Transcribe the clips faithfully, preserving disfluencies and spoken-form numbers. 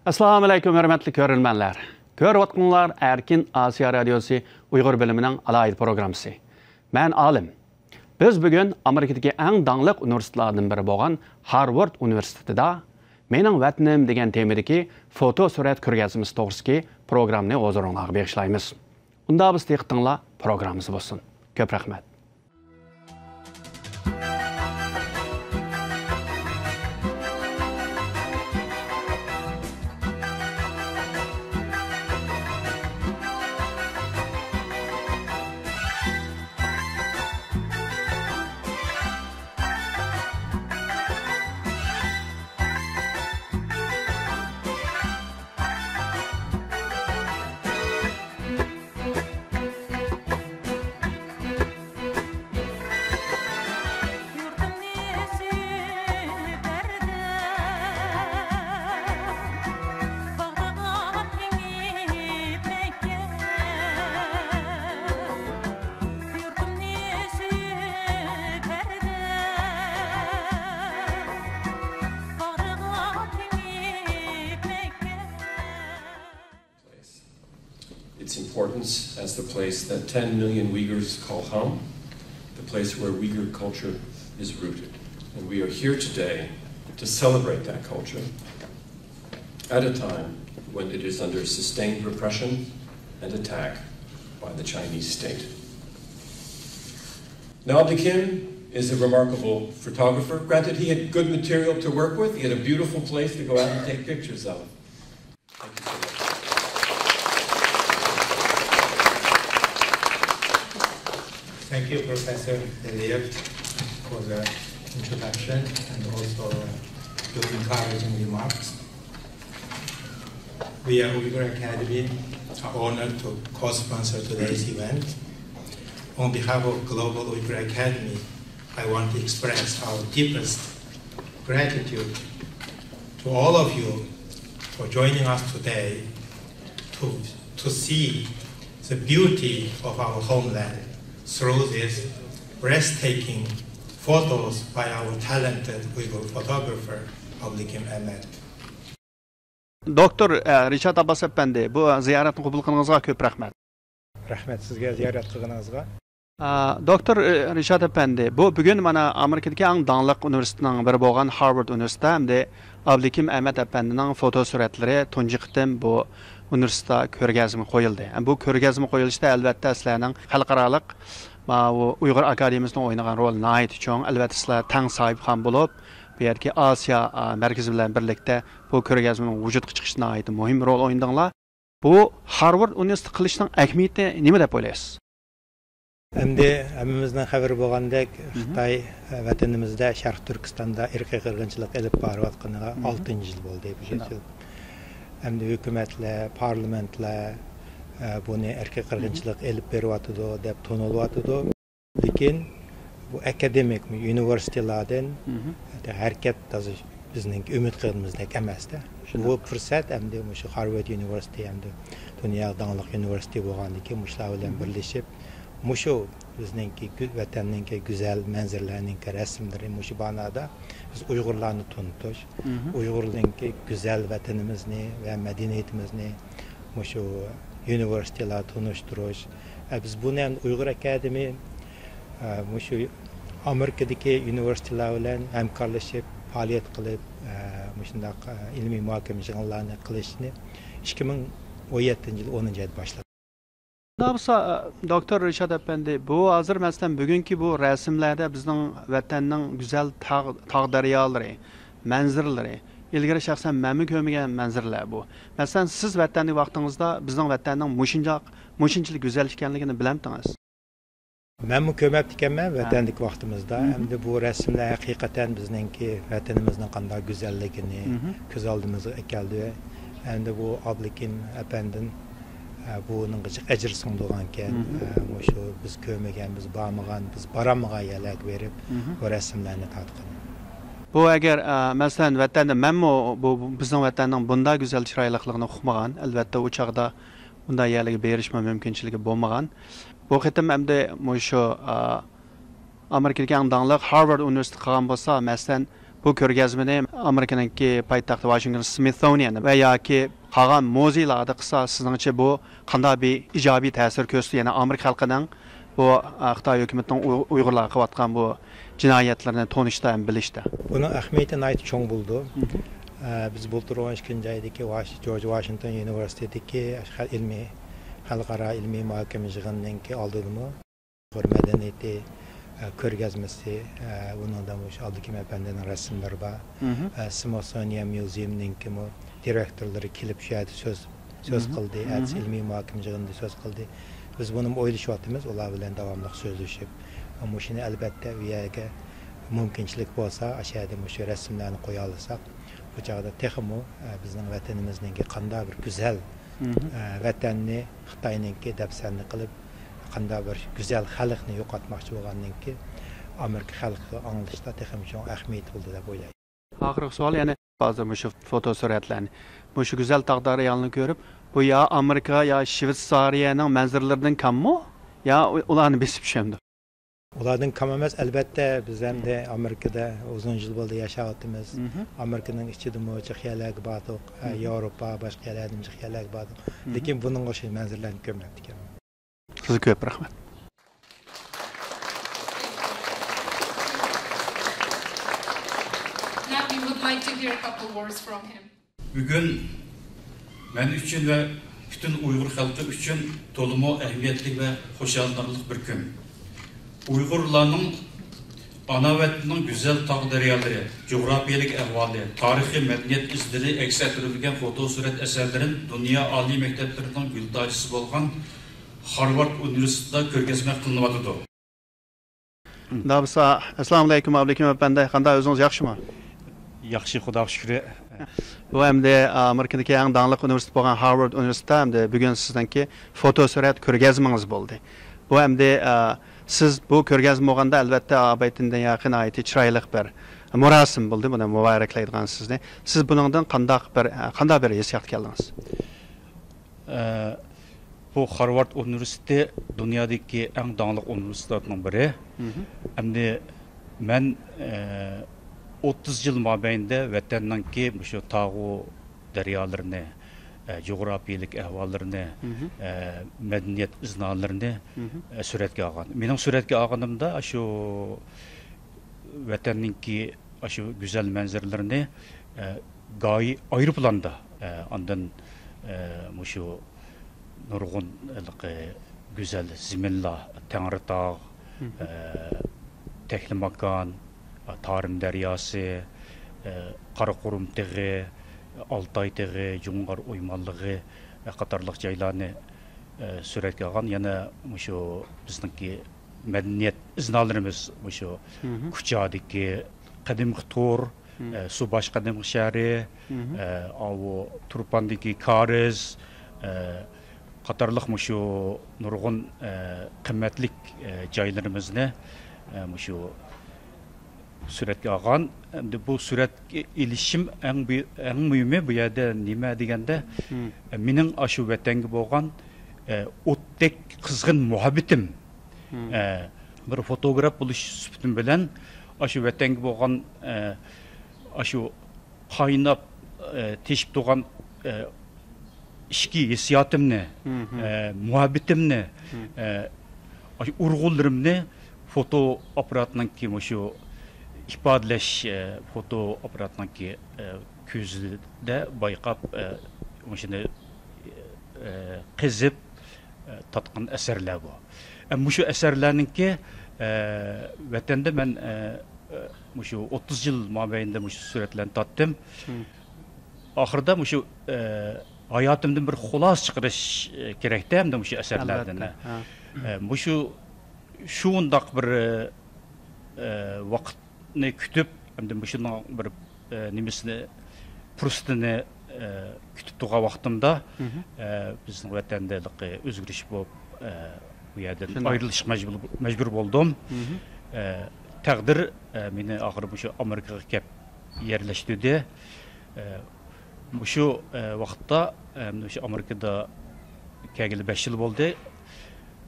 ئەسسالامۇ ئەلەيكۇم، ھۆرمەتلىك كۆرۈرمەنلەر. كۆرۈۋاتقىنىڭلار ئەركىن ئاسىيا رادىيوسى ئۇيغۇر بۆلۈمىنىڭ ئالاھىدە پروگراممىسى. مەن ئالىم. بىز بۈگۈن ئامېرىكىدىكى ئەڭ داڭلىق ئۇنىۋېرسىتېتلاردىن بىرى بولغان ھارۋارد ئۇنىۋېرسىتېتىدا مېنىڭ ۋەتىنىم دېگەن تېمىدىكى فوتو سۈرەت كۆرگەزمىسى توغرىسىدىكى پروگراممىنى ھۇزۇرۇڭلارغا بېغىشلايمىز. ئۇندا بىز دىققىتىڭلار پروگراممىسى بولسۇن. كۆپ رەھمەت. Its importance as the place that ten million Uyghurs call home, the place where Uyghur culture is rooted. And we are here today to celebrate that culture at a time when it is under sustained repression and attack by the Chinese state. Now, Abdi Kim is a remarkable photographer. Granted, he had good material to work with. He had a beautiful place to go out and take pictures of. Thank you, Professor Elliot, for the introduction and also your encouraging remarks. We at Uyghur Academy are honored to co-sponsor today's event. On behalf of Global Uyghur Academy, I want to express our deepest gratitude to all of you for joining us today to, to see the beauty of our homeland through these breathtaking photos by our talented Uyghur photographer, Abdulhakim Ahmed. دوكتور، ئە، رىشات ئابباس ئەپەندى، بۇ زىيارەتنى قوبۇل قىلغىنىڭىزغا كۆپ رەھمەت. رەھمەت سىزگە زىيارەت قىلغىنىڭىزغا. ئە، دوكتور، ئە، رىشات ئەپەندى، بۇ بۈگۈن مانا ئامېرىكىدىكى ئەڭ داڭلىق ئۇنىۋېرسىتېتنىڭ بىرى بولغان ھارۋارد ئۇنىۋېرسىتېتى ھەمدە ئابلىكىم ئەمەت ئەپەندىنىڭ فوتو سۈرەتلىرى تۇنجى قېتىم بۇ ئۇنىۋېرسىتېتتا كۆرگەزمىگە قويۇلدى. ھەم بۇ كۆرگەزمە قويۇلۇشتا ئەلۋەتتە سىلەرنىڭ خەلقئارالىق ماۋۇ ئۇيغۇر ئاكادېمىيىسىنىڭ ئوينىغان رولى ناھايىتى چوڭ. ئەلۋەتتە سىلەر تەڭ ساھىبخان بولۇپ، بۇ يەردىكى ئاسىيا، ئا، مەركىزى بىلەن بىرلىكتە بۇ كۆرگەزمىنىڭ ۋۇجۇدقا چىقىشىدا ناھايىتى مۇھىم رول ئوينىدىڭلار. بۇ ھارۋارد ئۇنىۋېرسىتېتى قىلىشنىڭ ئەھمىيىتى نېمە دەپ ئويلايسىز؟ ئەمدى ھەممىمىزنىڭ خەۋىرى بولغاندەك، مھم. خىتاي، ئە، ۋەتىنىمىزدە شەرقىي تۈركىستاندا ئىرقىي قىرغىنچىلىق ئېلىپ بارىۋاتقىنىغا مھم. ئالتىنچى يىل بولدى بۇ شۇنداق. يىل. ئەمدى ھۆكۈمەتلەر، پارلامېنتلار، ئە، بۇنى ئىرقىي مھم. قىرغىنچىلىق ئېلىپ بېرىۋاتىدۇ دەپ تونۇلۇۋاتىدۇ. لېكىن بۇ ئاكادېمىك ئۇنىۋېرسىتېتلاردىن مھم. ھەرىكەت ھازىر بىزنىڭكى ئۈمىد قىلغىنىمىزدەك ئەمەستە. شۇنداق. بۇ پۇرسەت ئەمدى مۇشۇ خارۋارد ئۇنىۋېرسىتېتى ئەمدى دۇنيا داڭلىق ئۇنىۋېرسىتېتى بولغاندىن كېيىن مۇشۇلار بىلەن مھم. بىرلىشىپ، مۇشۇ بىزنىڭكى گۈ-، ۋەتەننىڭكى گۈزەل مەنزىرىلەرنىڭكى رەسىملىرى مۇشۇ بانادا بىز ئۇيغۇرلارنى تونۇتۇش، مھم. ئۇيغۇرنىڭكى گۈزەل ۋەتىنىمىزنى ۋە مەدەنىيىتىمىزنى مۇشۇ ئۇنىۋېرسىتېتلار تونۇشتۇرۇش. ئە، بىز بۇنى ئەمدى ئۇيغۇر ئاكادېمىيە، ئە، مۇشۇ ئامېرىكىدىكى ئۇنىۋېرسىتېتلار بىلەن ھەمكارلىشىپ پائالىيەت قىلىپ، ئە، مۇشۇنداق، ئە، ئىلمىي مۇھاكىمە يىغىنلارنى قىلىشنى ئىككى مىڭ ئون يەتتىنچى يىل ئونىنچى ئايدا باشلىدۇق. شۇنداق بولسا، ئە، دوكتور رىشات ئەپەندى، بۇ ھازىر مەسىلەن بۈگۈنكى بۇ رەسىملەردە بىزنىڭ ۋەتەننىڭ گۈزەل تاغ، تاغ دەريالىرى، مەنزىرىلىرى، ئىلگىرى شەخسەن مەنمۇ كۆرمىگەن مەنزىرىلەر بۇ. مەسىلەن، سىز ۋەتەندىكى ۋاقتىڭىزدا بىزنىڭ ۋەتەننىڭ مۇشۇنچە، مۇشۇنچىلىك گۈزەل ئىكەنلىكىنى بىلەمتىڭىز؟ مەنمۇ كۆرمەپتىكەنمەن ھە. ۋەتەندىكى ۋاقتىمىزدا. مھم. ئەمدى بۇ رەسىملەر ھەقىقەتەن بىزنىڭكى ۋەتىنىمىزنىڭ قانداق گۈزەللىكىنى مھم. كۆز ئالدىمىزغا ئەكەلدى. ئەمدى بۇ ئابلىكىم ئەپەندىم، ئە، بۇنىڭغا جىق ئەجىر سىڭدۈرغانىكەن. مھم. ئە، مۇشۇ بىز كۆرمىگەن، بىز بارمىغان، بىز بارالمىغان يەرلەرگە بېرىپ، مھم. بۇ رەسىملەرنى تارتقان. بۇ ئەگەر، ئە، مەسىلەن، ۋەتەندە مەنمۇ بۇ، بۇ بىزنىڭ ۋەتەننىڭ بۇنداق گۈزەل چىرايلىقلىقىنى ئۇقمىغان. ئەلۋەتتە، ئۇ چاغدا بۇنداق يەرلەرگە بېرىشمۇ مۇمكىنچىلىكى بولمىغان. بۇ قېتىم ئەمدى مۇشۇ، ئا، ئامېرىكىدىكى ئەڭ داڭلىق ھارۋارد ئۇنىۋېرسىتېتى قىلغان بولسا، مەسىلەن، بۇ كۆرگەزمىنى ئامېرىكىنىڭكى پايتەختى ۋاشىنگتون سمىتسونىيەن ۋە ياكى قالغان مۇزېيلاردا قىلسا، سىزنىڭچە بۇ قانداق بىر ئىجابىي تەسىر كۆرسىتىدۇ؟ يەنى ئامېرىكا خەلقىنىڭ بۇ، ئە، خىتاي ھۆكۈمىتىنىڭ ئۇي-، ئۇيغۇرلارغا قىلىۋاتقان بۇ جىنايەتلىرىنى تونۇشتا ھەم بىلىشتە. بۇنىڭ ئەھمىيىتى ناھايىتى چوڭ بولىدۇ. مھم. ئە، بىز بۇلتۇر ئون ئىككىنچى ئايدىكى ۋاش-، جورج ۋاشىنگتون ئۇنىۋېرسىتېتىدىكى خە-، ئىلمىي، خەلقئارا ئىلمىي مۇھاكىمە يىغىنىنىڭكى ئالدىدىمۇ ئۇيغۇر مەدەنىيىتى، ئە، كۆرگەزمىسى، ئە، ئۇنىڭدا مۇشۇ ئابلىكىم ئەپەندىنىڭ رەسىملىرى بار. مھم. ئە، سمىتسونىيە مۇزېيىمىنىڭكىمۇ دىرېكتورلىرى كېلىپ شۇ يەردە سۆز، سۆز مھم. قىلدى. ئەتىسى مھم. ئىلمىي مۇھاكىمە يىغىنىدا سۆز قىلدى. بىز بۇنىمۇ ئويلىشىۋاتىمىز، ئۇلار بىلەن داۋاملىق سۆزلىشىپ. مۇشۇنى ئەلۋەتتە ئۇ يەرگە مۇمكىنچىلىك بولسا، ئاشۇ يەردە مۇشۇ رەسىملەرنى قويالىساق، بۇ چاغدا تېخىمۇ، ئە، بىزنىڭ ۋەتىنىمىزنىڭكى قانداق بىر گۈزەل، مھم. ئە، ۋەتەننى خىتاينىڭكى دەپسەندە قىلىپ، قانداق بىر گۈزەل خەلقنى يوقاتماقچى بولغاننىڭكى ئامېرىكا خەلقىگە ئاڭلىتىشتا تېخىمۇ چوڭ ئەھمىيىتى بولىدۇ دەپ ئويلايمەن. ئاخىرقى سوئال، يەنى ھازىر مۇشۇ فوتو سۈرەتلەرنى، مۇشۇ گۈزەل تاغ دەريالارنى كۆرۈپ، بۇ يا ئامېرىكا يا شۋېتسارىيەنىڭ مەنزىرىلىرىدىن كەممۇ، يا ئۇ-، ئۇلارنى بېسىپ چۈشەمدۇ؟ ئۇلاردىن كەم ئەمەس، ئەلۋەتتە، بىز ئەمدى مم. ئامېرىكىدا ئۇزۇن يىل بولدى ياشاۋاتىمىز. مم. ئامېرىكىنىڭ ئىچىدىمۇ جىق يەرلەرگە باردۇق، ئە، مم. ياۋروپا، باشقا يەرلەردىمۇ جىق يەرلەرگە باردۇق. مم. لېكىن بۇنىڭغا ئوخشاش مەنزىرىلەرنى كۆرمەپتىكەنمەن. سىزگە كۆپ رەھمەت. Now we would like to hear a couple words from him. بۈگۈن مەن ئۈچۈن ۋە پۈتۈن ئۇيغۇر خەلقى ئۈچۈن تولىمۇ ئەھمىيەتلىك ۋە خۇشاللىنارلىق بىر كۈن. ئۇيغۇرلارنىڭ ئانا ۋەتىنىنىڭ گۈزەل تاغ دەريالىرى، جۇغراپىيەلىك ئەھۋالى، تارىخىي مەدەنىيەت ئىزلىرى ئەكس ئەتتۈرۈلگەن فوتو سۈرەت ئەسەرلىرىم دۇنيا ئالىي مەكتەپلىرىنىڭ گۈلتاجىسى بولغان خارۋارد ئۇنىۋېرسىتېتىدا كۆرگەزمە قىلىنىۋاتىدۇ. ئۇنداق بولسا، ئەسسالامۇئەلەيكۇم، ئابلىكىم ئەپەندى، قانداق، ئۆزىڭىز ياخشىمۇ؟ ياخشى، خۇداغا شۈكرى. بۇ ئەمدى ئامېرىكىدىكى ئەڭ داڭلىق ئۇنىۋېرسىتېت بولغان خارۋارد ئۇنىۋېرسىتېتىدا ئەمدى بۈگۈن سىزنىڭكى فوتو سۈرەت كۆرگەزمىڭىز بولدى. بۇ ئەمدى، ئە، سىز بۇ كۆرگەزمە بولغاندا، ئەلۋەتتە، ئابايتىندىن ياقى ناھايىتى چىرايلىق بىر مۇراسىم بولدى. بۇنى مۇبارەكلەيدىغان سىزنى. سىز بۇنىڭدىن قانداق بىر، ئە، قانداق بىر ھېسسىياتقا كەلدىڭىز؟ ئە، بۇ خارۋارد ئۇنىۋېرسىتېتى دۇنيادىكى ئەڭ داڭلىق ئۇنىۋېرسىتېتلارنىڭ بىرى. مھم. ئەمدى مەن، ئە، ئوتتۇز يىل مابەينىدە ۋەتەننىڭكى مۇشۇ تاغۇ دەريالىرىنى، ئە، جۇغراپىيەلىك ئەھۋاللىرىنى، مھم. ئە، مەدەنىيەت ئىزنالىرىنى، مھم. ئە، سۈرەتكە ئالغان. مېنىڭ سۈرەتكە ئالغىنىمدا ئاشۇ ۋەتەننىڭكى ئاشۇ گۈزەل مەنزىرىلىرىنى، ئە، گاھى ئايروپىلاندا، ئە، ئاندىن، ئە، مۇشۇ نۇرغۇن ھېلىقى گۈزەل زېمىنلار، تەڭرىتاغ، مھم. ئە، تەكلىماكان، تارىم دەرياسى، ئە، قاراقۇرۇم تېغى، ئالتاي تېغى، جۇڭغار ئويمانلىقى، ئە، قاتارلىق جايلارنى، ئە، سۈرەتكە ئالغان. يەنە مۇشۇ بىزنىڭكى مەدەنىيەت ئىزنالىرىمىز مۇشۇ مھم. كۇچادىكى قەدىمكى تور، مم. ئە، سۇباش قەدىمكى شەھىرى، مم. ئە، ئاۋۇ تۇرپاندىكى كارىز، ئە، قاتارلىق مۇشۇ نۇرغۇن، ئە، قىممەتلىك، ئە، جايلىرىمىزنى، ئە، مۇشۇ سۈرەتكە ئالغان. ئەمدى بۇ سۈرەتكە ئېلىشىم ئەڭ بۈ-، ئەڭ مۇھىمى بۇ يەردە نېمە دېگەندە، مم. ئە، مېنىڭ ئاشۇ ۋەتەنگە بولغان، ئە، ئوتتەك قىزغىن مۇھەببىتىم، مم. ئە، بىر فوتوگراف بولۇش سۈپىتىم بىلەن ئاشۇ ۋەتەنگە بولغان، ئە، ئاشۇ قايناپ، ئە، تېشىپ تۇرغان، ئە، ئىچكى ھېسسىياتىمنى، مم. ئە، مۇھەببىتىمنى، مم. ئە، ئاشۇ ئۇرغۇنلىرىمنى فوتو ئاپپاراتنىڭكى مۇشۇ ئىپادىلەش، ئە، فوتو ئاپپاراتنىڭكى، ئە، كۆزىدە بايقاپ، ئە، مۇشۇنى، ئە، قېزىپ، ئە، تارتقان ئەسەرلەر بۇ. ئە، مۇشۇ ئەسەرلەرنىڭكى، ئە، ۋەتەندە مەن، ئە، ئە، مۇشۇ ئوتتۇز يىل مابەينىدە مۇشۇ سۈرەتلەرنى تارتتىم. مم. ئاخىرىدا مۇشۇ، ئە، ھاياتىمدىن بىر خۇلاسە چىقىرىش، ئە، كېرەكتە ئەمدى مۇشۇ ئەسەرلەردىن. ئەلۋەتتە، ھە. ئە، مۇشۇ، شۇنداق بىر، ئە، ۋاقىتنى كۈتۈپ، ئەمدى مۇشۇنىڭ بىر، ئە، نېمىسىنى، پۇرسىتىنى، ئە، كۈتۈپ تۇرغان ۋاقتىمدا، مم. ئە، بىزنىڭ ۋەتەندە ھېلىقى ئۆزگىرىش بولۇپ، ئە، بۇ يەردىن شۇنداق. ئايرىلىشقا مەجبۇر، مەجبۇر بولدۇم. مم. ئە، تەقدىر، ئە، مېنى ئاخىرى مۇشۇ ئامېرىكىغا كەپ يەرلەشتۈردى. ئە، مۇشۇ، ئە، ۋاقىتتا، ئە، مۇشۇ ئامېرىكىدا كەلگىلى بەش يىل بولدى.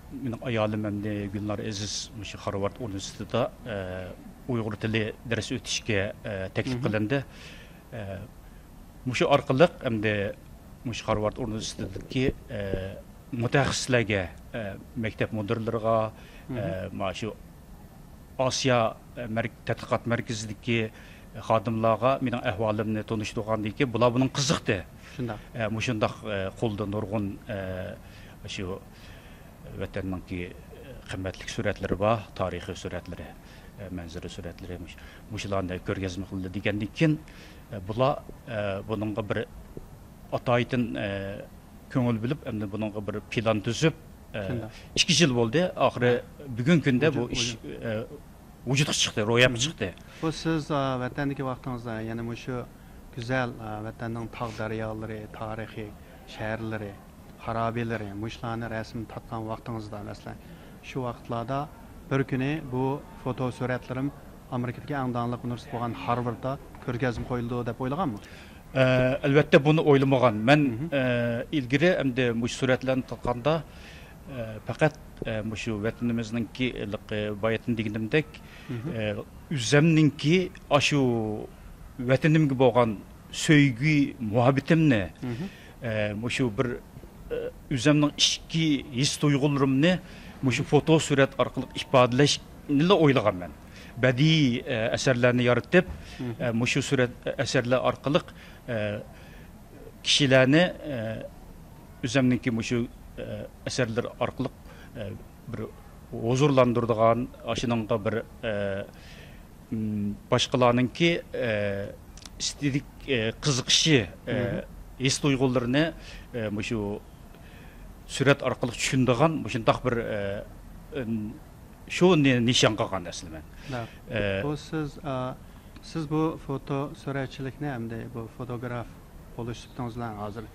مېنىڭ ئايالىم ئەمدى گۈلنار ئەزىز مۇشۇ خارۋارد ئۇنىۋېرسىتېتىدا، ئە، ئۇيغۇر تىلى دەرس ئۆتۈشكە، ئە، تەكلىپ قىلىندى. ئە، مۇشۇ ئارقىلىق ئەمدى مۇشۇ خارۋارد ئۇنىۋېرسىتېتىدىكى، ئە، مۇتەخەسسىسلەرگە، ئە، مەكتەپ مۇدىرلىرىغا، ئە، مانا شۇ ئاسىيا، ئە، مەرك-، تەتقىقات مەركىزىدىكى خادىملارغا مېنىڭ ئەھۋالىمنى تونۇشتۇرغاندىن كېيىن، بۇلار بۇنىڭغا قىزىقتى. شۇنداق. ئە، مۇشۇنداق، ئە، قولدا نۇرغۇن، ئە، شۇ ۋەتەننىڭكى قىممەتلىك سۈرەتلىرى بار، تارىخىي سۈرەتلىرى، ئە، مەنزىرە سۈرەتلىرى، مۇش-، مۇشۇلارنى كۆرگەزمە قىلدى دېگەندىن كېيىن، ئە، بۇلار، ئە، بۇنىڭغا بىر ئاتايىتىن، ئە، كۆڭۈل بۆلۈپ، ئەمدى بۇنىڭغا بىر پىلان تۈزۈپ، ئە، شۇنداق. ئىككى يىل بولدى. ئاخىرى ھە. بۈگۈنكى كۈندە بۇ ۋۇجۇد-، ئىش، ۋۇجۇد. ئە، ۋۇجۇدقا چىقتى، روياپقا چىقتى. بۇ سىز، ئا، ۋەتەندىكى ۋاقتىڭىزدا، يەنى مۇشۇ گۈزەل، ئا، ۋەتەننىڭ تاغ دەريالىرى، تارىخىي شەھەرلىرى، خارابىلىرى، مۇشۇلارنى رەسىم تارتقان ۋاقتىڭىزدا، مەسىلەن، شۇ ۋاقىتلاردا بىر كۈنى بۇ فوتو سۈرەتلىرىم ئامېرىكىدىكى ئەڭ داڭلىق ئۇنىۋېرسىتېت بولغان خارۋاردتا كۆرگەزمە قويۇلىدۇ دەپ ئويلىغانمۇ؟ ئە، ئەلۋەتتە، بۇنى ئويلىمىغان. مەن، مھم. ئە، ئىلگىرى ئەمدى مۇشۇ سۈرەتلەرنى تارتقاندا، ئە، پەقەت، ئە، مۇشۇ ۋەتىنىمىزنىڭكى ھېلىقى بايىتىن دېگىنىمدەك، مھم. ئە، ئۆزەمنىڭكى ئاشۇ ۋەتىنىمگە بولغان سۆيگۈ، مۇھەببىتىمنى، مھم. ئە، مۇشۇ بىر، ئە، ئۆزەمنىڭ ئىچكى ھېس تۇيغۇلىرىمنى مۇشۇ فوتو سۈرەت ئارقىلىق ئىپادىلەشنىلا ئويلىغانمەن. بەدىئىي، ئە، ئەسەرلەرنى يارىتىپ، مھم. ئە، مۇشۇ سۈرەت، ئە، ئەسەرلەر ئارقىلىق، ئە، كىشىلەرنى، ئە، ئۆزەمنىڭكى مۇشۇ، ئە، ئەسەرلىرى ئارقىلىق، ئە، بىر ھۇزۇرلاندۇرىدىغان، ئاشۇنىڭغا بىر، ئە، م، باشقىلارنىڭكى، ئە، ئېستېتىك، ئە، قىزىقىشى، ئە، مھم. ھېس تۇيغۇلىرىنى، ئە، مۇشۇ سۈرەت ئارقىلىق چۈشىنىدىغان مۇشۇنداق بىر، ئە، ئىن-، شۇنى نىشان قىلغان ئەسلى مەن. ھە. ئە، بۇ سىز، ئا، سىز بۇ فوتو سۈرەتچىلىكنى ئەمدى بۇ فوتوگراف بولۇش سۈپىتىڭىز بىلەن ھازىر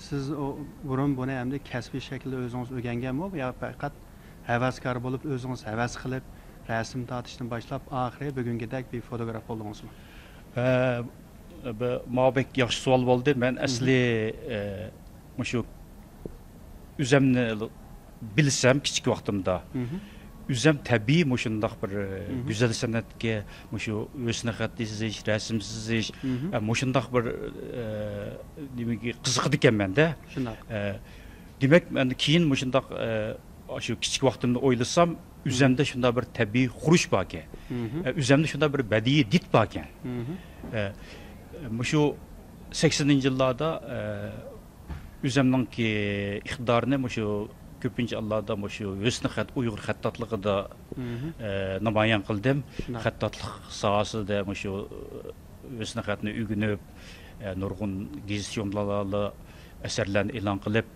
سىز ئۇ، بۇرۇن بۇنى ئەمدى كەسپىي شەكىلدە ئۆزىڭىز ئۆگەنگەنمۇ يا پەقەت ھەۋەسكار بولۇپ، ئۆزىڭىز ھەۋەس قىلىپ، رەسىم تارتىشتىن باشلاپ، ئاخىرى بۈگۈنكىدەك بىر فوتوگراف بولدىڭىزمۇ؟ ئە، بۇ، ماۋۇ بەك ياخشى سوئال بولدى. مەن مھم. ئەسلى، ئە، مۇشۇ ئۆزەمنى بىلسەم، كىچىك ۋاقتىمدا، مھم. ئۆزەم تەبىئىي مۇشۇنداق بىر، مھم. گۈزەل سەنئەتكە، مۇشۇ ھۆسنى خەت سىزىش، رەسىم سىزىش، مھم. ئە، مۇشۇنداق بىر، ئە، نېمىگە قىزىقىدىكەنمەن-دە. شۇنداق. ئە، دېمەك، مەن كېيىن مۇشۇنداق، ئە، ئاشۇ كىچىك ۋاقتىمنى ئويلىسام، مھم. ئۆزەمدە شۇنداق بىر تەبىئىي خۇرۇچ باركەن. مھم. ئە، ئۆزەمدە شۇنداق بىر بەدىئىي دىت باركەن. مھم. ئە، مۇشۇ سەكسىنىنچى يىللاردا، ئە، ئۆزەمنىڭكى ئىقتىدارىنى مۇشۇ كۆپىنچە ھاللاردا مۇشۇ ھۆسنى خەت، ئۇيغۇر خەتتاتلىقىدا، مھم. ئە، نامايان قىلدىم. شۇنداق. خەتتاتلىق ساھەسىدە مۇشۇ ھۆسنى خەتنى ئۆگىنىپ، ئە، نۇرغۇن گېزىت-ژۇرناللاردا ئەسەرلەرنى ئېلان قىلىپ،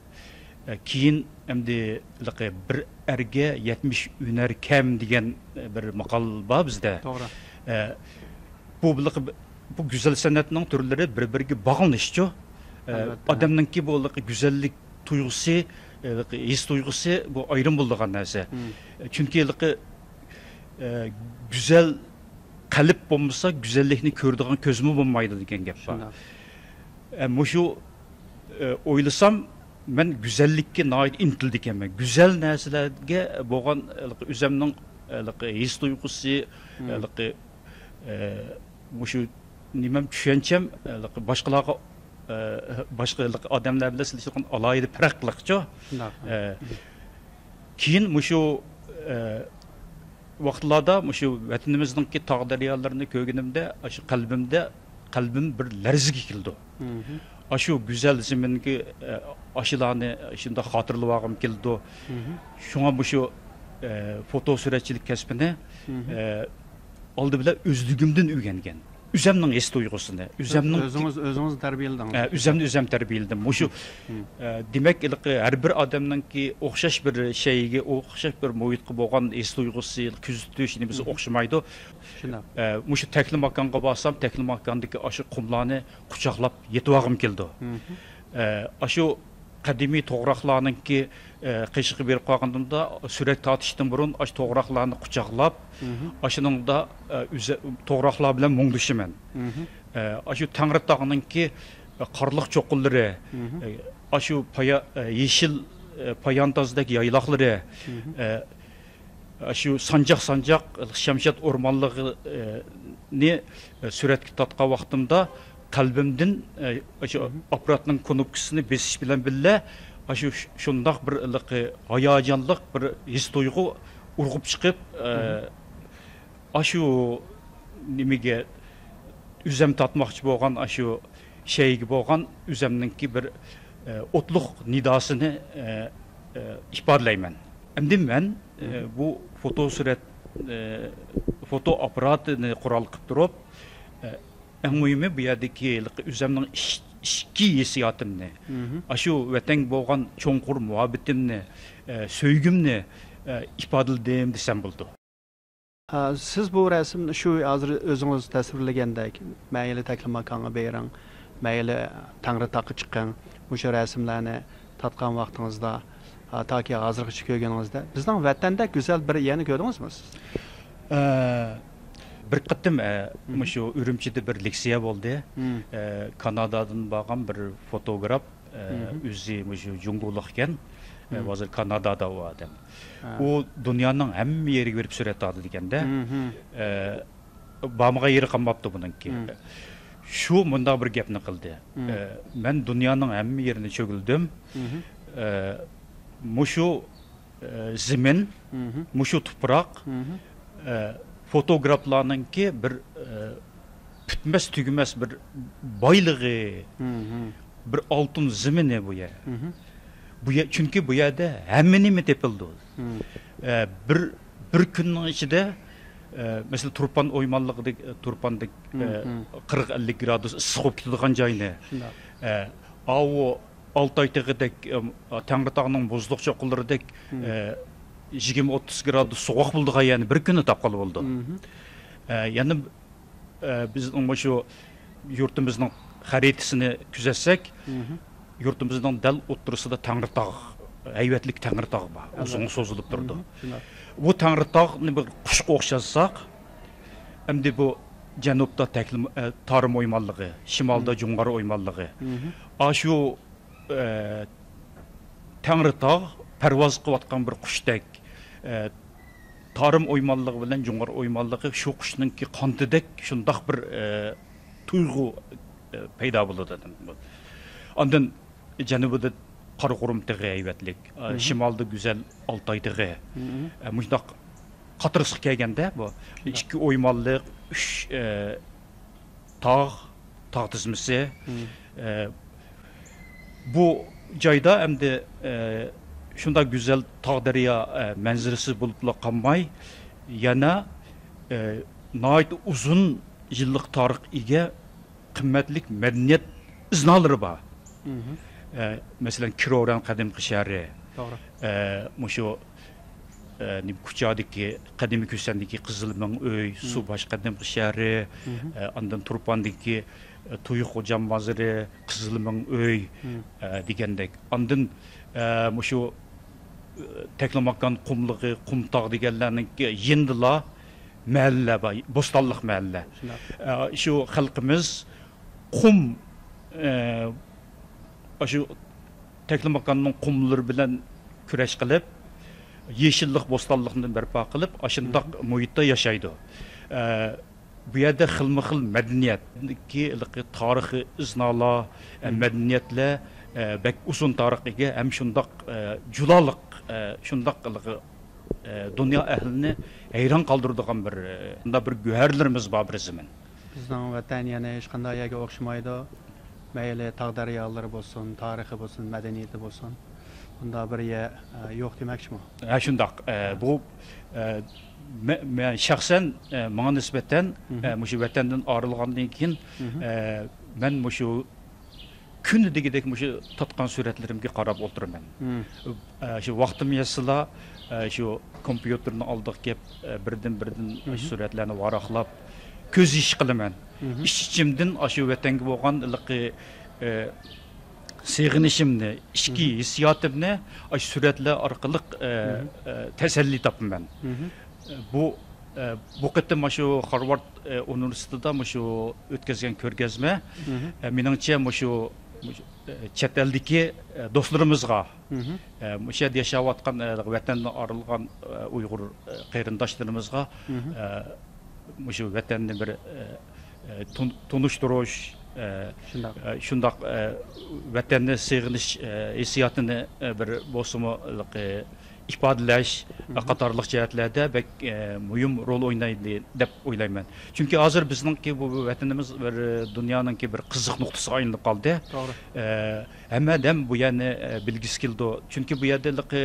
ئە، كېيىن ئەمدى ھېلىقى بىر ئەرگە يەتمىش ھۈنەر كەم دېگەن، ئە، بىر ماقال بار بىزدە. توغرا. ئە، بۇ ھېلىقى بۇ گۈزەل سەنئەتنىڭ تۈرلىرى بىر-بىرىگە باغلىنىشچۇ. ئە، ئەلۋەتتە. ئادەمنىڭكى بۇ ھېلىقى گۈزەللىك تۇيغۇسى، ھېلىقى ھېس تۇيغۇسى بۇ ئايرىم بولىدىغان نەرسە. مم. چۈنكى ھېلىقى، ئە، گۈزەل قەلب بولمىسا، گۈزەللىكنى كۆرىدىغان كۆزمۇ بولمايدۇ دېگەن گەپ بار. شۇنداق. ئە، مۇشۇ، ئە، ئويلىسام، مەن گۈزەللىككە ناھايىتى ئىنتىلىدىكەنمەن. گۈزەل نەرسىلەرگە بولغان ھېلىقى ئۆزەمنىڭ ھېلىقى ھېس تۇيغۇسى، مم. ھېلىقى، ئە، مۇشۇ نېمەم، چۈشەنچەم، ھېلىقى باشقىلارغا، ئە، باشقا ھېلىقى ئادەملەر بىلەن سېلىشتۇرغاندا ئالاھىدە پەرقلىقچۇ. شۇنداق. ئە، مم. كېيىن مۇشۇ، ئە، ۋاقىتلاردا مۇشۇ ۋەتىنىمىزنىڭكى تاغ دەريالىرىنى كۆرگىنىمدە، ئاشۇ قەلبىمدە، قەلبىم بىر لەرزىگە كېلىدۇ. مھم. ئاشۇ گۈزەل زېمىنگە، ئە، ئاشۇلارنى شۇنداق خاتىرىلىۋالغۇم كېلىدۇ. مھم. شۇڭا مۇشۇ، ئە، فوتو سۈرەتچىلىك كەسپىنى، مھم. ئە، ئالدى بىلەن ئۆزلۈكۈمدىن ئۆگەنگەن. ئۆزەمنىڭ ھېس تۇيغۇسىنى، ئۆزەمنىڭ ئۆزىڭىز، ئۆزىڭىز تەربىيەلىدىڭىز. ئە، ئۆزەمنى ئۆزەم تەربىيەلىدىم. مۇشۇ، مم. ئە، دېمەك، ھېلىقى ھەر بىر ئادەمنىڭكى ئوخشاش بىر شەيگە، ئوخشاش بىر مۇھىتقا بولغان ھېس تۇيغۇسى، كۆزىتىش نېمىسى مم. ئوخشىمايدۇ. شۇنداق. ئە، مۇشۇ تەكلىماكانغا بارسام، تەكلىماكاندىكى ئاشۇ قۇملارنى قۇچاقلاپ يېتىۋالغۇم كېلىدۇ. مم. ئە، ئاشۇ قەدىمىي توغراقلارنىڭكى، ئە، قېشىغا بېرىپ قالغىنىمدا، سۈرەت تارتىشتىن بۇرۇن ئاشۇ توغراقلارنى قۇچاقلاپ، مھم. ئاشۇنىڭدا، ئە، ئۆزە-، توغراقلار بىلەن مۇڭدىشىمەن. مھم. ئە، ئاشۇ تەڭرىتاغنىڭكى، ئە، قارلىق چوققىلىرى، مھم. ئە، ئاشۇ پايا-، ئە، يېشىل، ئە، پايانتازدەك يايلاقلىرى، مھم. ئە، شۇ سانجاق-سانجاق شەمشاد ئورمانلىقىنى سۈرەتكە تارتقان ۋاقتىمدا قەلبىمدىن، شۇ ئاپپاراتنىڭ كۇنۇپكىسىنى بېسىش بىلەن بىللە، شۇ شۇنداق بىر ھاياجانلىق بىر ھېس-تۇيغۇ ئۇرغۇپ چىقىپ، ئاشۇ نېمىگە، ئۆزەم تارتماقچى بولغان ئاشۇ شەيگە بولغان ئۆزەمنىڭكى بىر، ئە، ئوتلۇق نىداسىنى، ئە، ئە، ئىپادىلەيمەن. ئەمدى مەن، ئە، بۇ فوتو سۈرەت، ئە، فوتو ئاپپاراتىنى قورال قىلىپ تۇرۇپ، ئە، ئەڭ مۇھىمى بۇ يەردىكى ھېلىقى ئۆزەمنىڭ ئىچ-، ئىچكى ھېسسىياتىمنى، ئاشۇ ۋەتەنگە بولغان چوڭقۇر مۇھەببىتىمنى، ئە، سۆيگۈمنى، ئە، ئىپادىلىدىم دېسەم بولىدۇ. ئا، سىز بۇ رەسىمنى شۇ ھازىر ئۆزىڭىز تەسۋىرلىگەندەك، مەيلى تەكلىماكانغا بېرىڭ، مەيلى تەڭرىتاغقا چىقىڭ، مۇشۇ رەسىملەرنى تارتقان ۋاقتىڭىزدا، ئا، تاكى ھازىرغىچە كۆرگىنىڭىزدە، بىزنىڭ ۋەتەندەك گۈزەل بىر يەرنى كۆردىڭىزمۇ سىز؟ ئە، بىر قېتىم، ئە، مۇشۇ ئۈرۈمچىدە بىر لېكسىيە بولدى. ئە، كانادادىن بارغان بىر فوتوگراف، ئە، ئۆزى مۇشۇ جۇڭگولۇق ئىكەن. ئە، ھازىر كانادادا ئۇ ئادەم. ئۇ دۇنيانىڭ ھەممە يېرىگە بېرىپ سۈرەت تارتىدىكەن-دە. ئە، بارمىغان يېرى قالماپتۇ بۇنىڭكى. شۇ مۇنداق بىر گەپنى قىلدى. ئە، مەن دۇنيانىڭ ھەممە يېرىنى چۆگۈلدۈم. ئە، مۇشۇ، ئە، زېمىن، مۇشۇ تۇپراق، ئە، فوتوگرافلارنىڭكى بىر، ئە، پۈتمەس تۈگىمەس بىر بايلىقى، بىر ئالتۇن زېمىنى بۇ يەر. بۇ يەر، چۈنكى بۇ يەردە ھەممە نېمە تېپىلىدۇ. ئە، بىر، بىر كۈننىڭ ئىچىدە، ئە، مەسىلەن، تۇرپان ئويمانلىقىدەك، ئە، تۇرپاندەك، ئە، قىرىق ئەللىك گرادۇس ئىسسىق بولۇپ كېتىدىغان جاينى، ئە، ئاۋۇ ئالتاي تېغىدەك، ئە، تەڭرىتاغنىڭ بۇزلۇق چوققىلىرىدەك، ئە، يىگىرمە ئوتتۇز گرادۇس سوغۇق بولىدىغان يەرنى بىر كۈندە تاپقىلى بولىدۇ. ئە، يەنە ئە، بىزنىڭ مۇشۇ يۇرتىمىزنىڭ خەرىتىسىنى كۆزەتسەك، يۇرتىمىزنىڭ دەل ئوتتۇرىسىدا تەڭرىتاغ، ھەيۋەتلىك تەڭرىتاغ بار، ئۇزۇنغا سوزۇلۇپ تۇرىدۇ. بۇ تەڭرىتاغنى بىر قۇشقا ئوخشاتساق، ئەمدى بۇ جەنۇبتا تەكلىم-، ئە، تارىم ئويمانلىقى، شىمالدا جۇڭغار ئويمانلىقى. ئاشۇ ئە، تەڭرىتاغ پەرۋاز قىلىۋاتقان بىر قۇشتەك، ئە، تارىم ئويمانلىقى بىلەن جۇڭغار ئويمانلىقى شۇ قۇشنىڭكى قانىتىدەك شۇنداق بىر، ئە، تۇيغۇ، ئە، پەيدا بولىدۇ. ئاندىن جەنۇبىدا قاراقۇرۇم تېغى ھەيۋەتلىك، ئە، شىمالدا گۈزەل ئالتاي تېغى. ئە، مۇشۇنداق قاتارلىققا كەلگەندە بۇ ئىككى ئويمانلىق، ئۈچ، ئە، تاغ، تاغ تىزمىسى. ئە، بۇ جايدا ئەمدى، ئە، شۇنداق گۈزەل تاغ دەريا، ئە، مەنزىرىسى بولۇپلا قالماي، يەنە، ئە، ناھايىتى ئۇزۇن يىللىق تارىخقا ئىگە قىممەتلىك مەدەنىيەت ئىزنالىرى بار. ئە، مەسىلەن، كىروران قەدىمكى شەھىرى. توغرا. ئە، مۇشۇ، ئە، نېمە، كۇچادىكى، قەدىمىي كۈسەندىكى قىزىل مىڭ ئۆي، سۇباش قەدىمكى شەھىرى، ئە، ئاندىن تۇرپاندىكى، ئە، تۇيۇق خوجام مازىرى، قىزىل مىڭ ئۆي، ئە، دېگەندەك. ئاندىن، ئە، مۇشۇ، ئە، تەكلىماكان قۇملۇقى، قۇمتاغ دېگەنلەرنىڭكى يېنىدىلا مەھەللە بار، بوستانلىق مەھەللە. شۇنداق. ئە، شۇ خەلقىمىز قۇم، ئە، ئاشۇ تەكلىماكاننىڭ قۇملىرى بىلەن كۈرەش قىلىپ، يېشىللىق، بوستانلىقنى بەرپا قىلىپ، ئاشۇنداق مۇھىتتا ياشايدۇ. ئە، بۇ يەردە خىلمۇ خىل مەدەنىيەتتىكى ھېلىقى تارىخىي ئىزنالار، ئە، مەدەنىيەتلەر، ئە، بەك ئۇزۇن تارىخقا ئىگە ھەم شۇنداق، ئە، جۇلالىق، ئە، شۇنداق ھېلىقى، ئە، دۇنيا ئەھلىنى ھەيران قالدۇرىدىغان بىر، ئە، شۇنداق بىر گۆھەرلىرىمىز بار بىر زېمىن. بىزنىڭ ۋەتەن يەنە ھېچقانداق يەرگە ئوخشىمايدۇ. مەيلى تاغ دەريالىرى بولسۇن، تارىخى بولسۇن، مەدەنىيىتى بولسۇن. بۇنداق بىر يەر، ئە، يوق دېمەكچىمۇ؟ ھە، شۇنداق. ئە، بۇ، ئە، مە-، مەن شەخسەن، ئە، ماڭا نىسبەتەن، ئە، مۇشۇ ۋەتەندىن ئايرىلغاندىن كېيىن، ئە، مەن مۇشۇ كۈندە دېگۈدەك مۇشۇ تارتقان سۈرەتلىرىمگە قاراپ ئولتۇرىمەن. ئە، شۇ ۋاقتىم يەتسىلا، ئە، شۇ كومپيۇتېرنىڭ ئالدىغا كېلىپ، ئە، بىردىن-بىردىن ئاشۇ سۈرەتلەرنى ۋاراقلاپ، كۆز يېشى قىلىمەن. ئىچ-ئىچىمدىن ئاشۇ ۋەتەنگە بولغان ھېلىقى، ئە، سېغىنىشىمنى، ئىچكى ھېسسىياتىمنى ئاشۇ سۈرەتلەر ئارقىلىق، ئە، ئە، تەسەللى تاپىمەن. بۇ، ئە، بۇ قېتىم مۇشۇ خارۋارد، ئە، ئۇنىۋېرسىتېتىدا مۇشۇ ئۆتكۈزگەن كۆرگەزمە، ئە، مېنىڭچە مۇشۇ، مۇشۇ، ئە، چەت ئەلدىكى، ئە، دوستلىرىمىزغا، مھم. ئە، مۇشۇ يەردە ياشاۋاتقان، ئە، ۋەتەندىن ئايرىلغان، ئە، ئۇيغۇر، ئە، قېرىنداشلىرىمىزغا، مھم. ئە، مۇشۇ ۋەتەننى بىر، ئە، ئە، تون-، تونۇشتۇرۇش، ئە، شۇنداق. ئە، شۇنداق، ئە، ۋەتەننى سېغىنىش، ئە، ھېسسىياتىنى، ئە، بىر بولسىمۇ، ئە، ئىپادىلەش مھم. قاتارلىق جەھەتلەردە بەك، ئە، مۇھىم رول ئوينايدۇ دەپ ئويلايمەن. چۈنكى ھازىر بىزنىڭكى بۇ، بۇ ۋەتىنىمىز بىر، ئە، دۇنيانىڭكى بىر قىزىق نۇقتىسىغا ئايلىنىپ قالدى. توغرا. ئە، ھەممە ئادەم بۇ يەرنى، ئە، بىلگۈسى كېلىدۇ. چۈنكى بۇ يەردە ھېلىقى،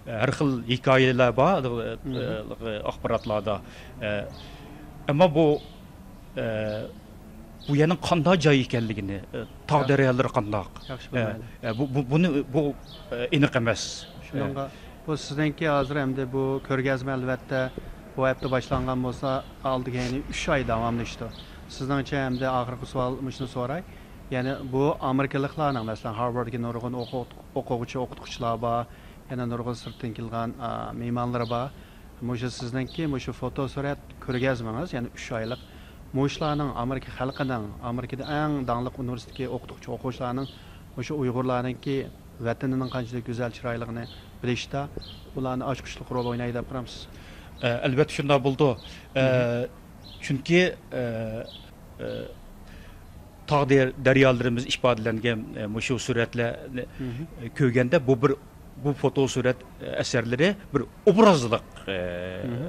ئە، ھەر خىل ھېكايىلەر بار، ھېلىقى، مھم. ھېلىقى ئاخباراتلاردا. ئە، ئەمما بۇ، ئە، بۇ يەرنىڭ قانداق جاي ئىكەنلىكىنى، ئە، تاغ ياخشى. دەريالىرى قانداق، ياخشى ئە، بىلمەيدۇ. ئە، بۇ، بۇ، بۇنى، بۇ، ئە، ئېنىق ئەمەس. شۇنىڭغا، ئە. بۇ سىزنىڭكى ھازىر ئەمدى بۇ كۆرگەزمە، ئەلۋەتتە، بۇ ھەپتە باشلانغان بولسا، ئالدىغا يەنە ئۈچ ئاي داۋاملىشىدۇ. سىزنىڭچە ئەمدى ئاخىرقى سوئال مۇشۇنى سوراي. يەنى بۇ ئامېرىكىلىقلارنىڭ، مەسىلەن، ھارۋاردتىكى نۇرغۇن ئوقۇ-، ئوقۇغۇچى، ئوقۇتقۇچىلار بار، يەنە نۇرغۇن سىرتتىن كېلىدىغان، ئا، مېھمانلىرى بار. مۇشۇ سىزنىڭكى مۇشۇ فوتو سۈرەت كۆرگەزمىڭىز، يەنى ئۈچ ئايلىق، مۇشۇلارنىڭ ئامېرىكا خەلقىنىڭ، ئامېرىكىدا ئەڭ داڭلىق ئۇنىۋېرسىتېتتىكى ئوقۇتقۇچى، ئوقۇغۇچىلارنىڭ مۇشۇ ئۇيغۇرلارنىڭكى ۋەتىنىنىڭ قانچىلىك گۈزەل، چىرايلىقىنى بىلىشتە ئۇلارنى ئاچقۇچلۇق رول ئوينايدۇ دەپ قارامسىز؟ ئە، ئەلۋەتتە شۇنداق بولىدۇ. ئە، مھم. چۈنكى، ئە، ئە، تاغ دەر-، دەريالىرىمىز ئىپادىلەنگەن، ئە، مۇشۇ سۈرەتلەرنى، مھم. ئە، كۆرگەندە بۇ بىر، بۇ فوتو سۈرەت، ئە، ئەسەرلىرى بىر ئوبرازلىق، ئە، مھم.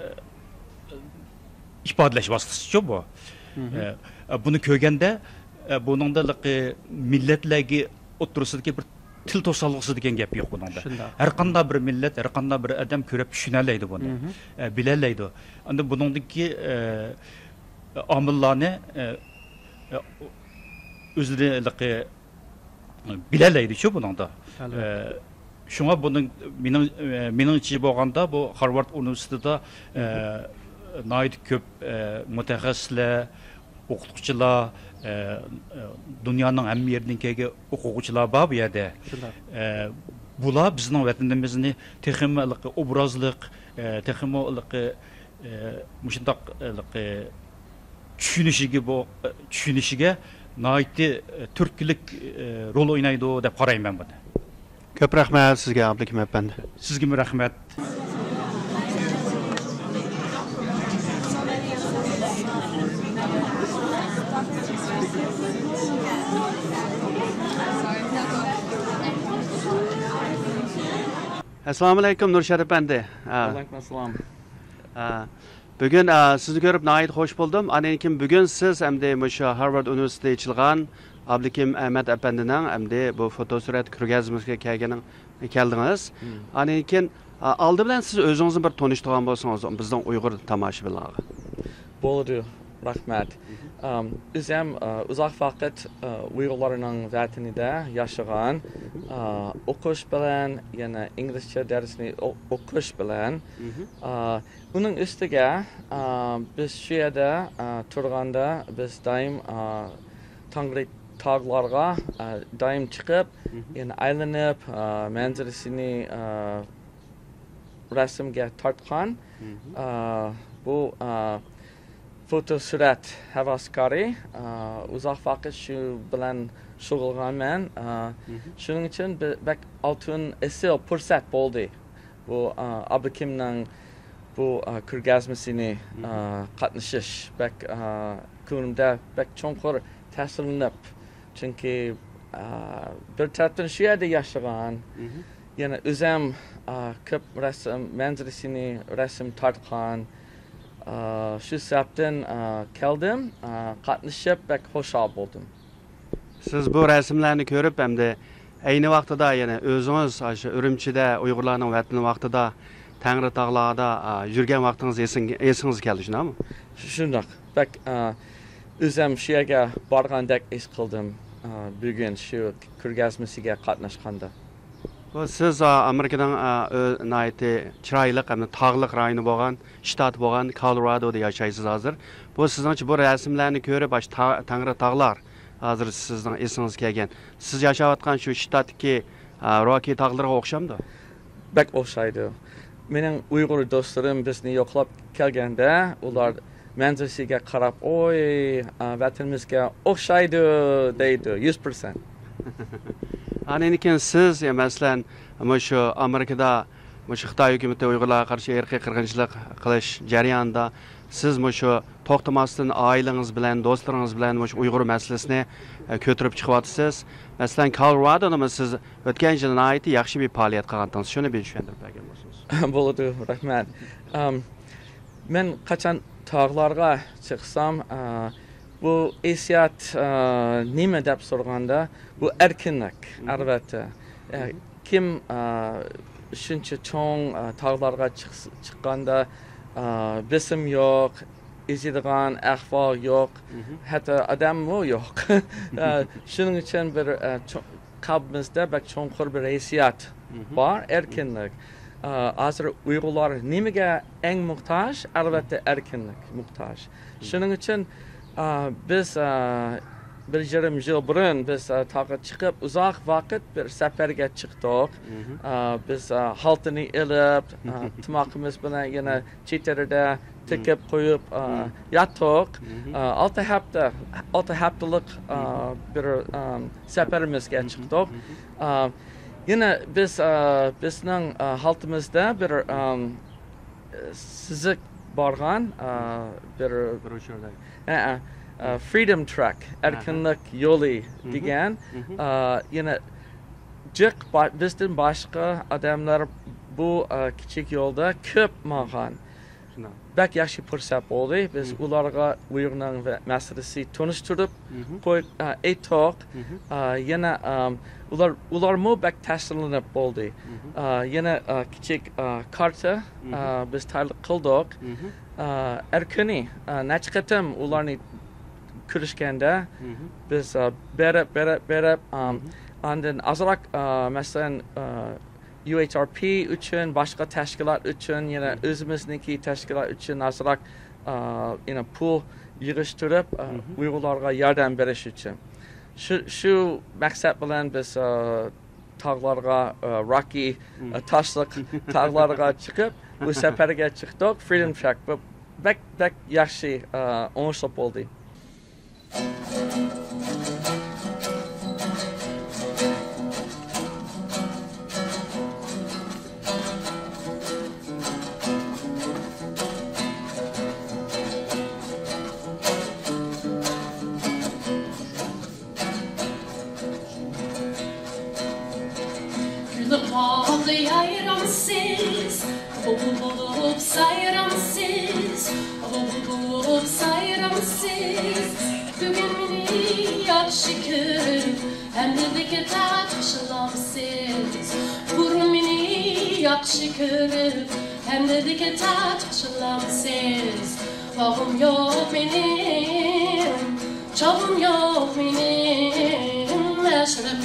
ئىپادىلەش ۋاسىتىسىچۇ بۇ. مھم. ئە، بۇنى كۆرگەندە، ئە، بۇنىڭدا ھېلىقى مىللەتلەرگە ئوتتۇرىسىدىكى بىر تىل توسالغۇسى دېگەن گەپ يوق بۇنىڭدا. شۇنداق. ھەر قانداق بىر مىللەت، ھەر قانداق بىر ئادەم كۆرۈپ چۈشىنەلەيدۇ بۇنى. مھم. ئە، بىلەلەيدۇ. ئەمدى بۇنىڭدىكى، ئە، ئامىللارنى، ئە، ئە، ئۆزلىرى ھېلىقى بىلەلەيدىچۇ بۇنىڭدا. ئەلۋەتتە. ئە، شۇڭا بۇنىڭ، مېنىڭ، ئە، مېنىڭچە بولغاندا، بۇ خارۋارد ئۇنىۋېرسىتېتىدا، ئە، ناھايىتى كۆپ، ئە، مۇتەخەسسىسلەر، ئوقۇتقۇچىلار، ئە، ئە، دۇنيانىڭ ھەممە يېرىدىن كەلگەن ئوقۇغۇچىلار بار بۇ يەردە. شۇنداق. ئە، بۇلار بىزنىڭ ۋەتىنىمىزنى تېخىمۇ ھېلىقى ئوبرازلىق، ئە، تېخىمۇ ھېلىقى، ئە، مۇشۇنداق ھېلىقى چۈشىنىشىگە بۇ، چۈشىنىشىگە ناھايىتى، ئە، تۈرتكىلىك، ئە، رول ئوينايدۇ دەپ قارايمەن بۇنى. كۆپ رەھمەت سىزگە، ئابلىكىم ئەپەندى. سىزگىمۇ رەھمەت. ئەسسالامۇ ئەلەيكۇم، نۇرشات ئەپەندى. ھە. ۋەئەلەيكۇم ئەسسالام. ھە. بۈگۈن، ئا، سىزنى كۆرۈپ ناھايىتى خوش بولدۇم. ئاندىن كېيىن بۈگۈن سىز ئەمدى مۇشۇ ھارۋارد ئۇنىۋېرسىتېتى ئېچىلغان ئابلىكىم ئەمەت ئەپەندىنىڭ ئەمدى بۇ فوتو سۈرەت كۆرگەزمىسىگە كەلگىنىڭ، كەلدىڭىز. مم. ئاندىن كېيىن، ئا، ئالدى بىلەن سىز ئۆزىڭىزنى بىر تونۇشتۇرغان بولسىڭىز بىزنىڭ ئۇيغۇر تاماشىبىنلارغا. بولىدۇ، رەھمەت. مم. ئام، ئۆزۈم، ئا، ئۇزاق ۋاقىت، ئا، ئۇيغۇرلارنىڭ ۋەتىنىدە ياشىغان، ئا، ئوقۇش بىلەن، يەنە ئىنگلىزچە دەرسنى ئو-، ئوقۇش بىلەن، مم. ئا، ئۇنىڭ ئۈستىگە، ئا، بىز شۇ يەردە، ئا، تۇرغاندا بىز دائىم، ئا، تاڭرى تاغلارغا، ئا، دائىم چىقىپ، مم. يەنە ئايلىنىپ، ئا، مەنزىرىسىنى، ئا، رەسىمگە تارتقان. مم. ئا، بۇ، ئا، فوتو سۈرەت ھەۋەسكارى. ئا، ئۇزاق ۋاقىت شۇ بىلەن شۇغۇللانغانمەن. ئا، مم. شۇنىڭ ئۈچۈن بە-، بەك ئالتۇن، ئېسىل پۇرسەت بولدى. بۇ، ئا، ئابلىكىمنىڭ بۇ، ئا، كۆرگەزمىسىنى، مم. ئا، قاتنىشىش بەك، ئا، كۆڭلۈمدە بەك چوڭقۇر تەسىرلىنىپ، چۈنكى، ئا، بىر تەرەپتىن شۇ يەردە ياشىغان، مم. يەنە ئۆزۈم، ئا، كۆپ رەسىم، مەنزىرىسىنى رەسىم تارتقان، ئا، شۇ سەۋەبتىن، ئا، كەلدىم، ئا، قاتنىشىپ بەك خۇشال بولدۇم. سىز بۇ رەسىملەرنى كۆرۈپ، ئەمدى ئەينى ۋاقتىدا يەنە ئۆزىڭىز ئاشۇ ئۈرۈمچىدە ئۇيغۇرلارنىڭ ۋەتىنى ۋاقتىدا تەڭرى تاغلاردا، ئا، يۈرگەن ۋاقتىڭىز ئېسىڭ-، ئېسىڭىزگە كەلدى، شۇنداقمۇ؟ شۇنداق. بەك، ئا، ئۆزۈم شۇ يەرگە بارغاندەك ھېس قىلدىم، ئا، بۈگۈن شۇ كۆرگەزمىسىگە قاتناشقاندا. بۇ سىز، ئا، ئامېرىكىنىڭ، ئا، ئۆ-، ناھايىتى چىرايلىق ھەمدە تاغلىق رايونى بولغان، شتات بولغان كولورادودا ياشايسىز ھازىر. بۇ سىزنىڭچە بۇ رەسىملەرنى كۆرۈپ، ئاشۇ تا-، تەڭرى تاغلار ھازىر سىزنىڭ ئېسىڭىزگە كەلگەن. سىز ياشاۋاتقان شۇ شتاتتىكى، ئا، روكى تاغلىرىغا ئوخشامدۇ؟ بەك ئوخشايدۇ. مېنىڭ ئۇيغۇر دوستلىرىم بىزنى يوقلاپ كەلگەندە، ئۇلار مەنزىرىسىگە قاراپ، «ئوي، ئا، ۋەتىنىمىزگە ئوخشايدۇ» دەيدۇ، يۈز پىرسەنت. ئاندىن كېيىن سىز، يا، مەسىلەن، مۇشۇ ئامېرىكىدا مۇشۇ خىتاي ھۆكۈمىتى ئۇيغۇرلارغا قارشى ئىرقىي قىرغىنچىلىق قىلىش جەريانىدا سىز مۇشۇ توختىماستىن ئائىلىڭىز بىلەن، دوستلىرىڭىز بىلەن مۇشۇ ئۇيغۇر مەسىلىسىنى، ئە، كۆتۈرۈپ چىقىۋاتىسىز. مەسىلەن، كولورادونىمۇ سىز ئۆتكەن يىلى ناھايىتى ياخشى بىر پائالىيەت قىلغانتىڭىز. شۇنى بىر چۈشەندۈرۈپ بەرگەن بولسىڭىز. بولىدۇ، رەھمەت. ئام، مەن قاچان تاغلارغا چىقسام، ئا، بۇ ھېسسىيات، ئا، نېمە دەپ سورىغاندا، بۇ ئەركىنلىك، ئەلۋەتتە. ئە، كىم، ئا، شۇنچە چوڭ، ئا، تاغلارغا چىقس-، چىققاندا، ئا، بېسىم يوق، ئېزىدىغان ئەھۋال يوق، ھەتتا ئادەممۇ يوق. ئا، شۇنىڭ ئۈچۈن بىر، ئا، چوڭ، قەلبىمىزدە بەك چوڭقۇر بىر ھېسسىيات بار، ئەركىنلىك. ئا، ھازىر ئۇيغۇرلار نېمىگە ئەڭ موھتاج؟ ئەلۋەتتە، ئەركىنلىك موھتاج. شۇنىڭ ئۈچۈن، ئا، بىز، ئا، بىر يېرىم يىل بۇرۇن بىز، ئا، تاغقا چىقىپ، ئۇزاق ۋاقىت بىر سەپەرگە چىقتۇق. ئا، بىز، ئا، ھالتىنى ئېلىپ، ئا، تامىقىمىز بىلەن يەنە چېتىرىدە تىكىپ قويۇپ، ئا، ياتتۇق. ئا، ئالتە ھەپتە، ئالتە ھەپتىلىك، ئا، بىر، ئا، سەپىرىمىزگە چىقتۇق. ئا، يەنە بىز، ئا، بىزنىڭ، ئا، ھالتىمىزدا بىر، ئا، سىزىق بارغان، ئا، بىر، بروشيۇردا. ئە، ئە، ئا، Freedom Track، ئەركىنلىك يولى دېگەن. ئا، يەنە جىق با-، بىزدىن باشقا ئادەملەر بۇ، ئا، كىچىك يولدا كۆپ ماڭغان. شۇنداق. بەك ياخشى پۇرسەت بولدى. بىز ئۇلارغا ئۇيغۇرنىڭ ۋە مەسىلىسى تونۇشتۇرۇپ قوي-، ئا، ئېيتتۇق. ئا، يەنە، ئام، ئۇلار، ئۇلارمۇ بەك تەسىرلىنىپ بولدى. ئا، يەنە، ئا، كىچىك، ئا، كارتا، ئا، بىز تەييارلىق قىلدۇق. ئا، ھەر كۈنى، ئا، نەچچە قېتىم ئۇلارنى كۆرۈشكەندە، بىز، ئا، بېرىپ، بېرىپ، بېرىپ، ئام، ئاندىن ئازراق، ئا، مەسىلەن، ئا، يۇ ئېيچ ئار پى ئۈچۈن، باشقا تەشكىلات ئۈچۈن، يەنە ئۆزىمىزنىڭكى تەشكىلات ئۈچۈن ئازراق، ئا، يەنە پۇل يىغىشتۇرۇپ، ئا، ئۇيغۇرلارغا ياردەم بېرىش ئۈچۈن. شۇ، شۇ مەقسەت بىلەن بىز، ئا، تاغلارغا، ئا، راكى، ئا، تاشلىق تاغلارغا چىقىپ، بۇ سەپەرگە چىقتۇق. Freedom Track. بۇ بەك، بەك ياخشى، ئا، ئوڭۇشلۇق بولدى. كۈلۈپ قالدى ھەيرانسىز، غۇۋا بولۇپ سايرامسىز، غۇۋا بولۇپ سايرامسىز. بۈگۈن مېنى ياخشى كۆرۈپ، ھەمدىلىكتە تاشلامسىز. بۇرۇن مېنى ياخشى كۆرۈپ، ھەمدىلىكتە تاشلامسىز. باغرىم يوق مېنىڭ، چاغرىم يوق مېنىڭ، ئەشرەپ